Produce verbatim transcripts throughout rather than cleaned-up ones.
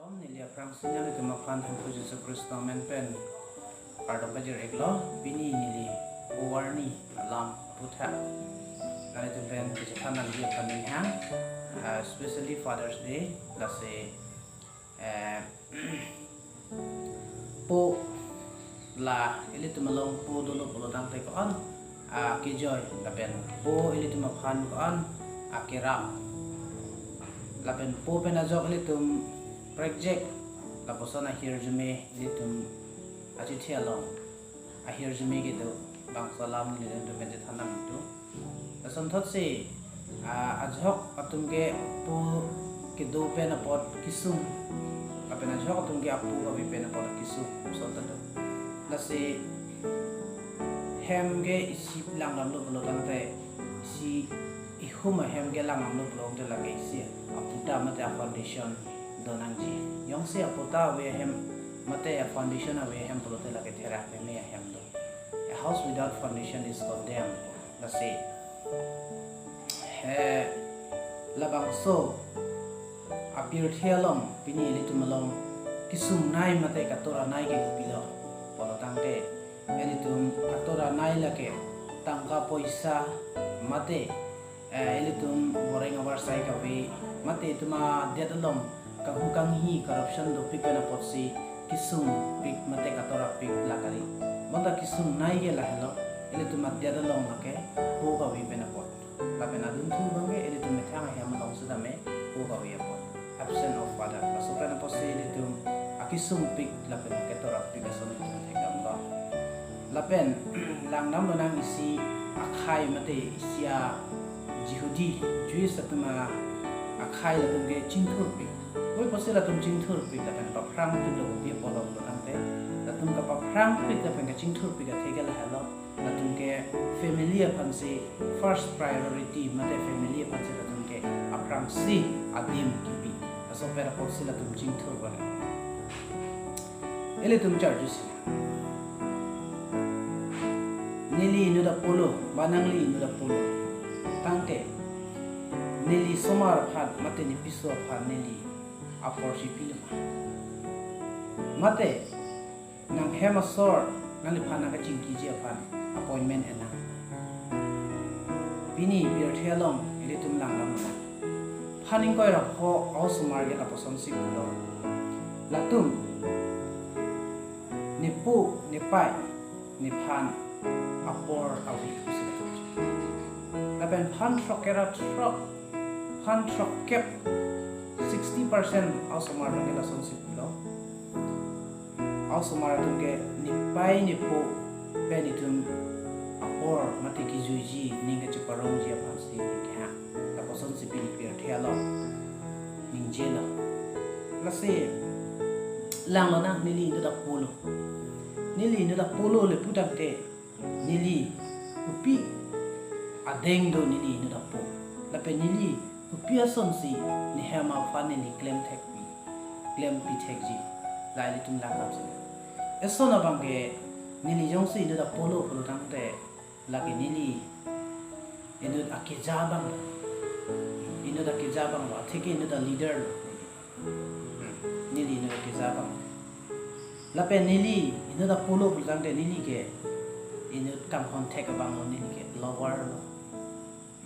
Neli aphrangsi nanglitum aphan Hemphu Jisu Khristo amen pen kardom pajir-iklo. Pini neli po arni alam aputhak nanglitum pen kachethan nangji aphan ninghang, ah, especially Father's Day, lasi, eh, po la ilitum along po dolo pulo tangte ko-an akejoi, lapen po ilitum aphan ko-an akerap, lapen po pen ajok ilitum prekjak, lapuson ahirjume ilitum achithi along ahirjume kedo bangso alam nelitum pen chethan nangji. Lason thotsi, ah, ajok atum ke po kedo pen apot kesung, lapen ajok atum ke apo kave pen apot kesung, lason ta do. Lasi hem ke isi langdamlo pulo tangte, isi ihum ahem ke langdamlo pulo tangte lake isi aputa mate a-foundation do nangji. Jongsi aputa ave ahem mate a-foundation ave ahem pulote lake therak meme ahem do. A house without foundation is condemned. Lasi, he, labangso apirthe along pini ilitum along kesungnei mate katoranei ke kopilo pulo tangte, ilitum katoranei lake tangka poisa mate, eh, ilitum boreng avarsai kave mate itum adet along kanghu kanghi corruption dopik pen apotsi kesungpik mate katorapik la kali. Bonta kesungnei ke lahelo, ilitum adet along lake po kave pen apot. Lapen adunthu abangke ilitum methang ahem along setame po kave apot. Absent of father. Laso pen apotsi ilitum akesungpik lapen aketorapik ason ilitum thekdamlo. Lapen langdamlo nang isi akhei mate isi a-Jihudi, Jewish atum a-, akhei latum ke chingthurpik. Oi apotsi latum chingthurpik lapen paphrangpik lo kopi apotlo pulo tangte, latum kapaphrangpik lapen kachingthurpik athe ke lahelo, latum ke family aphansi first priority mate family aphansi latum ke aphrangsi adim kipi. Laso pen apotsi latum chingthur bana. Ilitum charjusi, neli inut apolo, ba nangli inut apolo tangte, neli somar aphan mate ne piso aphan neli aporsi pilo ma? Mate nanghem asor nangliphan nangkachingkiji aphan appointment enang? Pini pirthe along ilitum langdamlo. Phan ingkoi ra pho a-osomar ke lapuson si pulo. Latum, nepo, nepei, nephan apor ave pusi latum. Lapen phan throkkep ra throk, phan throkkep, sixty percent a-osomar abangke lason si pulo. A-osomar atum ke nepei nepo pen itum apor mate kejuiji, ning kacheparongji aphansi kehang. Lapuson si pini pirthe along ningjelo. Lasi langlo nang, neli inut apolo. Neli inut apolo le pu tangte, neli kopi adeng do neli inut apo? Lapen neli kopi asonsi nehem aphan neli klemthekpi, klempithekji? La ilitum langdamsi. Eson abangke neli jongsi inut apolo pulo tangte, lake neli inut akeja abang, inut akeja abang lo, atheke inut a-leader lo. Hmm. Neli inut akeja abang. Lapen neli inut apolo pulo tangte neli ke inut kanghon thek abang lo, neli ke lover lo.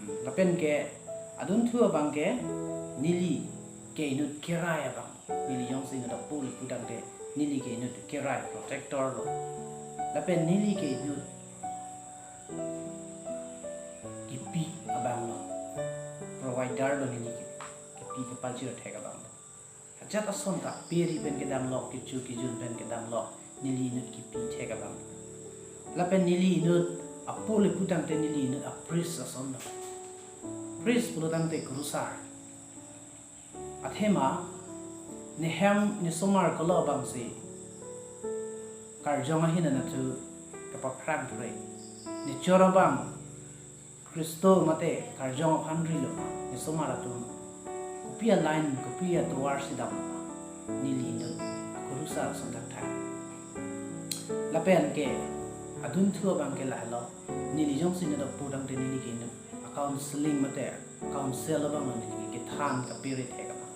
Hmm. Lapen ke adunthu abangke neli ke inut kerai abang. Neli jongsi inut apolo pu tangte neli ke inut kerai, protector lo. Lapen neli ke inut kipi abang lo, provider lo, neli ke kipi kepajir thek abang lo. Ajat ason ta peri pen kedam lo, kecho kejun pen kedam lo, neli inut kipi thek abang lo. Lapen neli inut apolo pu tangte neli inut a-priest ason lo. Priest pulo tangte kurusar. Athema nehem nesomar kolo abangsi karjong ahin anatthu kapaphrang pure. Nechor abang Khristo mate karjong aphan rilo ma? Nesomar atum kopi a-line, kopi atovar si dam ma? Neli inut akurusar ason thakthak. Lapen ke adunthu abangke lahelo, neli jongsi inut apo tangte neli ke inut a-counseling mate counsel abang lo, neli ke kethan kapere thek abang.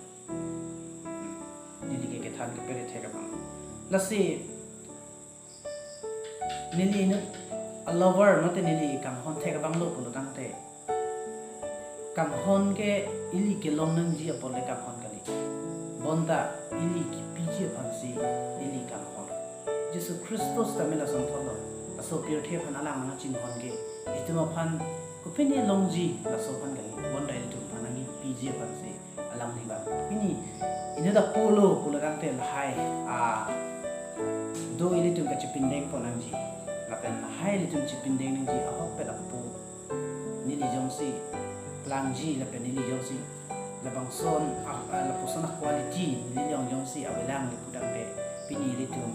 Neli ke kepere thek abang. Lasi neli inut a-lover mate neli kanghon thek abang lo pulo tangte, kanghon ke ili kelong nangji apot le kanghon kali. Bonta ili kepiji aphansi ili kanghon. Jisu Khristo sitame lason thotlo. Laso pirthe aphan alang nangchinghon ke itum aphan kopine longji laso aphan kali. Bonta ilitum aphan nangkepiji aphansi alang ni bang. Pini inut apo lo pulo tangte lahai a do ilitum kachipindeng pon nangji. Lapen lahai ilitum chipindeng nangji ahokpet apo. Neli jongsi langji lapen neli jongsi labangson a, a, lapuson a-quality neli jong jongsi avelang le pu tangte pini ilitum,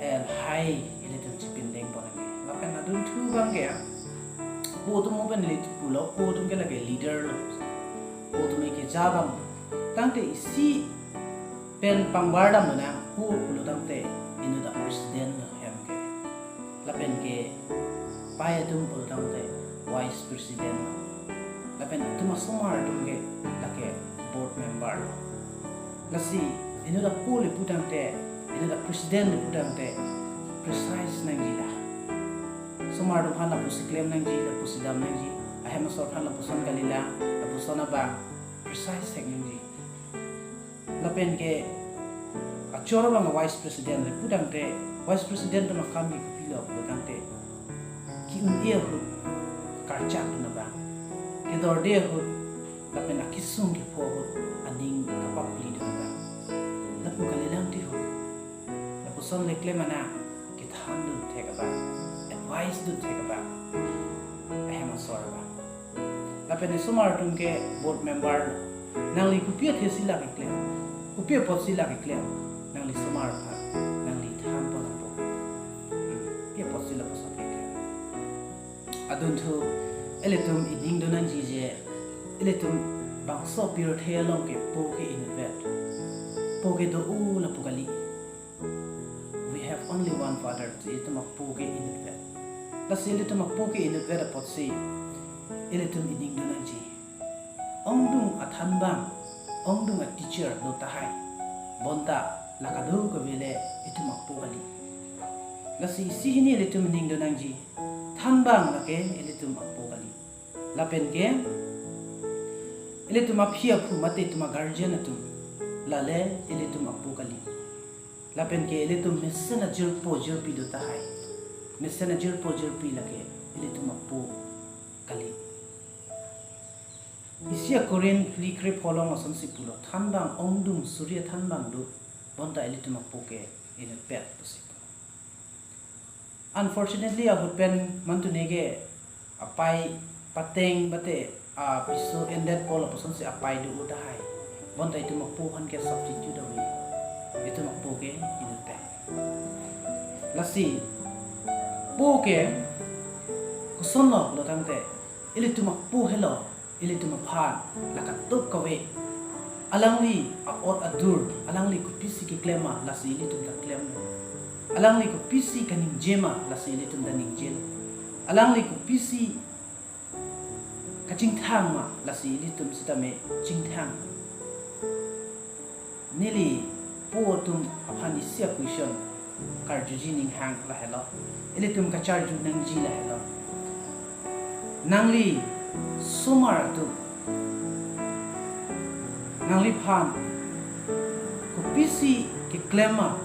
eh, lahai ilitum chipindeng pon nangji. Lapen adunthu abang ke, ah, po atum mo pen neli pulo, po atum ke lake leader lo. Po atum ke ja abang. Tangte isi pen pangbar dam lonang, po pulo tangte inut a-president lo hem ke. Lapen ke pai atum pulo tangte vice president lo. Lapen atum asomar atum ke lake board member lo. Lasi inut apo le pu tangte, inut a-president le pu tangte precise nangji la. Somar atum aphan lapusi klem nangji, lapusi dam nangji, ahem asor aphan lapuson kali la, lapuson abang precise thek nangji. Lapen ke achor abang vice president le pu tangte, vice president atum akam ke kopilo pulo tangte, ke-un-e ahut karchak dun abang, kedorde ahut, lapen akesung kepho ahut aning kapapli dun abang. Lapu kalilang ti ho. Lapuson le klem ana kethan dun thek abang, advice dun thek abang, ahem asor abang. Lapen esomar atum ke board member lo. Nangli kopi athesi la keklem, kopi apotsi la keklem, nangli somar aphan nangli than pon nangpo. Hmm, kopi apotsi lapuson keklem. Adunthu, ilitum ining do nangji je, ilitum bangso pirthe along ke po ke inutvet. Po ke do-o lapu kali. We have only one Father, si ilitum apo ke inutvet. Lasi ilitum apo ke inutvet apotsi ilitum ining do nangji. Ongdung athanbang, ongdung a-teacher do tahai. Bonta la kadokave le itum apo kali. Lasi isi hini ilitum ining do nangji. Thanbang lake ilitum apo kali. Lapen ke ilitum aphi aphu mate itum a-guardian atum, lale ilitum apo kali. Lapen ke ilitum mesen ajirpo jirpi do tahai. Mesen ajirpo jirpi lake ilitum apo kali. Isi a-Korinth phli krepho along asonsi pulo, thanbang ongdung suri athanbang do, bonta ilitum apo ke inutvet pusi pu. Unfortunately, ahut pen mantune ke apai pateng mate apiso endet po lapusonsi apai do-o tahai. Bonta itum apo aphan ke substitute ave. Itum apo ke inutvet. Lasi po ke kosonlo pulo tangte, ilitum apo helo, ilitum aphan la kadokave. Alangli a-ot adur, alangli kopisi keklem ma, lasi ilitum ta klem. Alangli kopisi kaningje ma, lasi ilitum ta ningje. Alangli kopisi kachingthang ma, lasi ilitum sitame chingthang. Neli po atum aphan isi a-question karjuji ning hang lahelo. Ilitum kacharju nangji lahelo. Nangli somar atum, nangliphan kopisi keklem ma,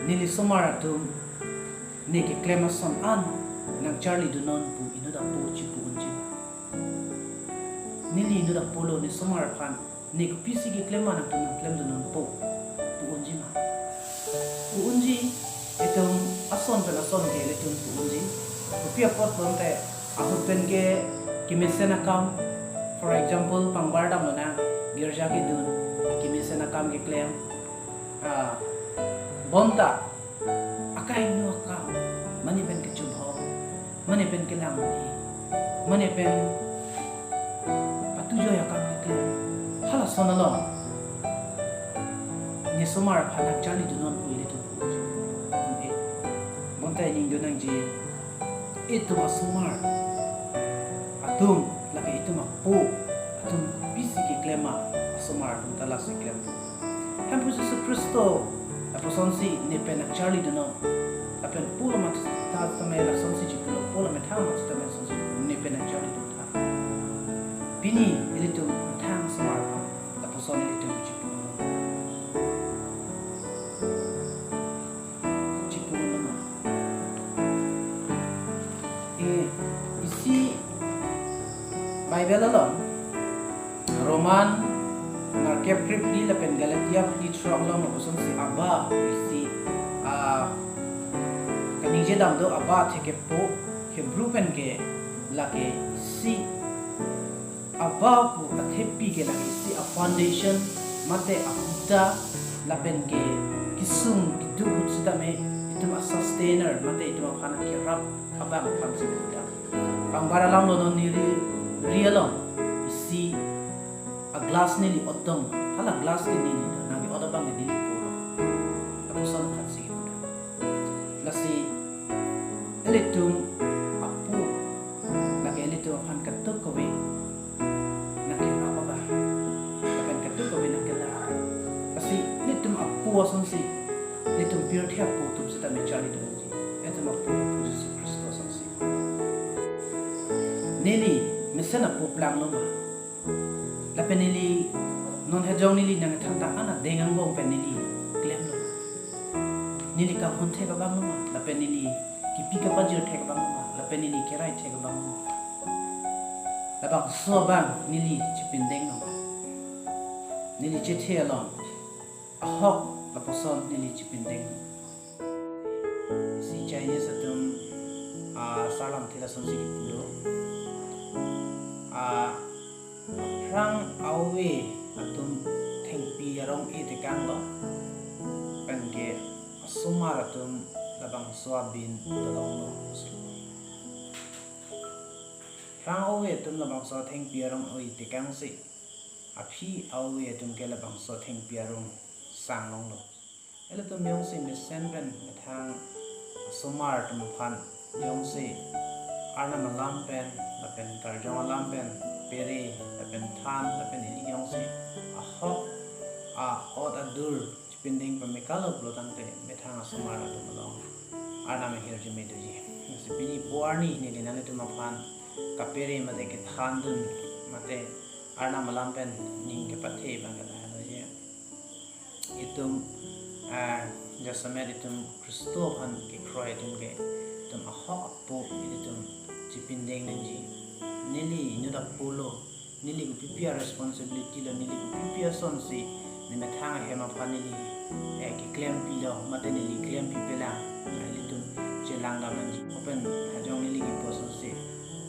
neli somar atum ne keklem ason an nangcharli dunnon pu inut apo chipu unji ma? Neli inut apo lo, ne somar aphan ne kopisi keklem ma nangtum nangklem dunnonpo pu unji ma? Pu unji. Itum ason pen ason ke ilitum pu unji. Kopi apot bonta ahut pen ke kemesen akam, for example, pangbar dam lonang, girja kedun, kemesen akam keklem, ah, bonta akaingno akam, mane pen kechobhong, mane pen kelang monit, mane pen patujoi akam keklem, halason along ne somar aphan nangcharli dunnon pu ilitum. Eh, bonta ining do nangji, itum asomar atum, lake itum apo atum kopisi keklem ma, asomar atum ta lasi klem. Hemphu Jisu Khristo lapusonsi ne pen nangcharlidunnon. Lapen pulo amat ta tame lasonsi chipulo, pulo amethang amat tame lasonsi ne pen nangcharlidun tha. Pini ilitum methang asomar aphan lapuson ilitum chipu, chipu nama. E, isi Bible along Roman nerkep krepli lapen Galatia phli throk along lapusonsi Abba pu isi, ah, kaningje dam do, Abba atheke Po, Hebrew pen ke lake isi Abba pu athepi ke lake isi a foundation mate akuta lapen ke kesung keduk ahut sitame itum a sustainer mate itum aphan kerap abang aphan si kuta. Pangbar alam lo non neli ri along isi a glass neli otdong, hala glass ke neli nangke ot abang ke neli Po. Lapuson aphan si kuta. Lasi ilitum apo lake ilitum aphan kadokave nangkerap abang, lapen kadokave nangkelang. Lasi ilitum apo asonsi, ilitum pirthe apo atum sitame charlidunji. Ilitum apo Jisu Khristo asonsi. Neli mesen apo planglo ma? Lapen neli non hejong neli nangkethan ta an adeng angbong pen neli klemlo? Neli kanghon thek abang lo ma? Lapen neli kepi kepajir thek abang lo ma? Lapen neli kerai thek abang lo ma? Labangso abang neli chipindeng lo ma? Neli chethe along ahok lapuson neli chipindeng lo. Isi Chinese atum, ah, sarlamthe lasonsi kipu do. Ah, aphrang a-ove atum thengpi arong-e tekanglo, penke asomar atum labangso abin dolonglo. Aphrang a-ove atum labangso thengpi arong-e tekangsi, aphi a-ove atum ke labangso thengpi arong sanglonglo. Ilitum jongsi mesen pen methang asomar atum aphan jongsi Arnam alam pen lapen karjong alam pen pere lapen than lapen ili jongsi ahok a-ot adur chipindeng pamekalo pulo tangte methang asomar atum along Arnam ahirjume doji. Lasi pini Po arni neli nanglitum aphan kapere mate kethandun mate Arnam alam pen ning kepathe abang ke lahelo je. Itum, ah, jasemet itum Khristo aphan kekroi atum ke, itum ahok apo ilitum chipindeng nangji. Neli inut apo lo, neli kopipi a-responsibility lo, neli kopipi asonsi ne methang ahem aphan neli, eh, keklempi lo, mate neli klempipelang, ilitum chelang dam nangji. Lapen hajong neli kipu asonsi,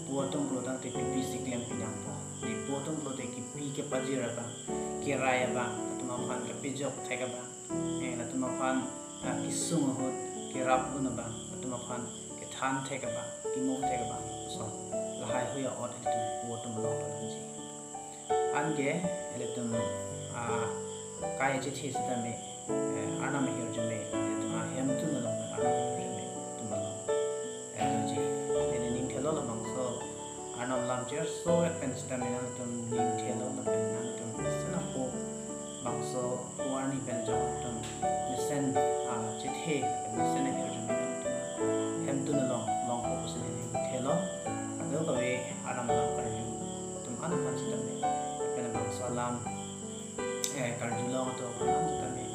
po atum pulo tangte kopisi klempi nangpo. Neli po atum pulote kepi kepajir abang, kerai abang, latum aphan kepajok thek abang, eh, latum aphan, ah, kesung ahut kerap un abang, latum aphan kethan thek abang, kemung thek abang, lason lahaihui a-ot ilitum po atum along do nangji. Anke ilitum, ah, kai achethe sitame, eh, Arnam ahirjume, ilitum ahemtun along Arnam ahirjume atum along, eh, doji. Neli ning thelo labangso Arnam alam cherso-et pen sitame nangtum ning thelo lapen nangtum mesen apo bangso Po arni pen jong atum mesen, ah, chethe lapen mesen ahirjume nangtum ahemtun along longpo pusi neli ning thelo. Kadokave Arnam alam karju atum an aphan sitame, lapen bangso alam, eh, karjulong atum aphan sitame,